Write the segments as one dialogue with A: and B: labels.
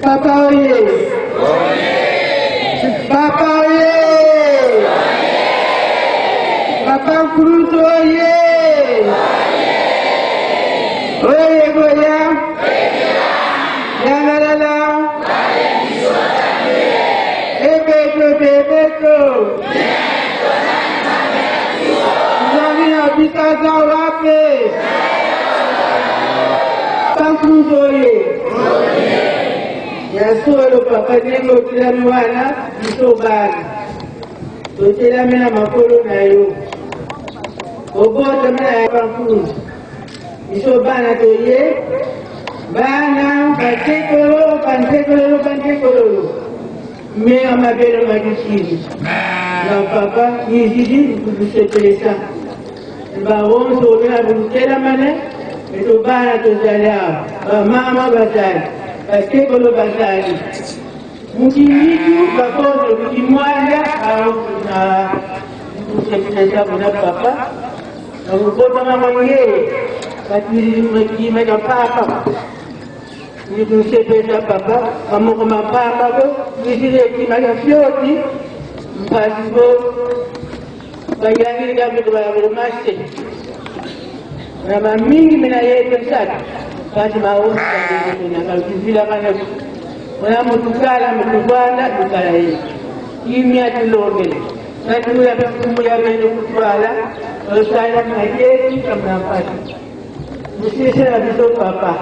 A: Papa oye! Papa oye! Papa Nkulutu oye! Oye goya! Yangalala! Ebeko bebeko! Nzambe na biso aza wapi? Papa Nkulutu oye! Ya solo papa ndenge otelami wana biso bana totelami na makolo na yo obotami na ya bankulu biso bana toye bana batekololo bantekololo bantekololo mea mabele madikili na papa yizidi kutusepelesa baonso olona butelamane eto bana tozali awa bamama bazali basekolo bazali mukimitu bakozo mukimwanda na kusepelesa kuna papa na kobotama mwange batimeka papa nikusepelesa papa bamoko mapapa ko misili ekimaka fyoti mpasi bo bayangeli kabito bayabelo mase na mamingi mina yetu saka kasi maoakalukizilakana ona mutukala mutugwanda tukala ye kimya tulongele natuya kafumu yabene kutwala osala majetu kamnampati musisi na biso papa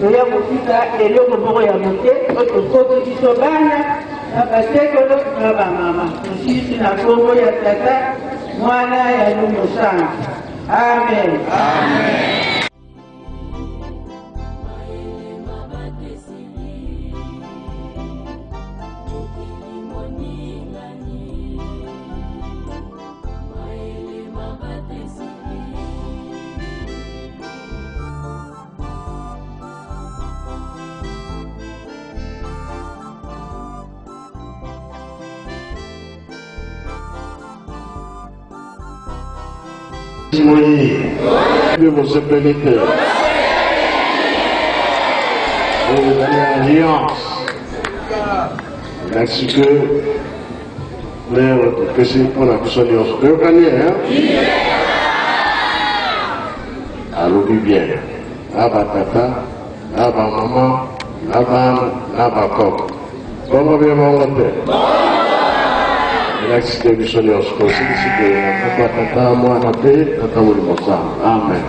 A: toya kotika eloko moko ya moke oyo tokoki biso bana na basekolo na bamama mosisi na nkombo ya tata mwana ya Molimo Santu. Amen, amen.
B: Simoni, mpe bosepeli te oyo ezali alliance elakisi ke lere topesi mpo na biso nyonso toyokani alobi bien na batata na bamama na bana na bakoko bongo bie bongo te elakisi te biso nyonso tosilisi boye na nkombo ya tata mwana mpe tata molimo sango amen.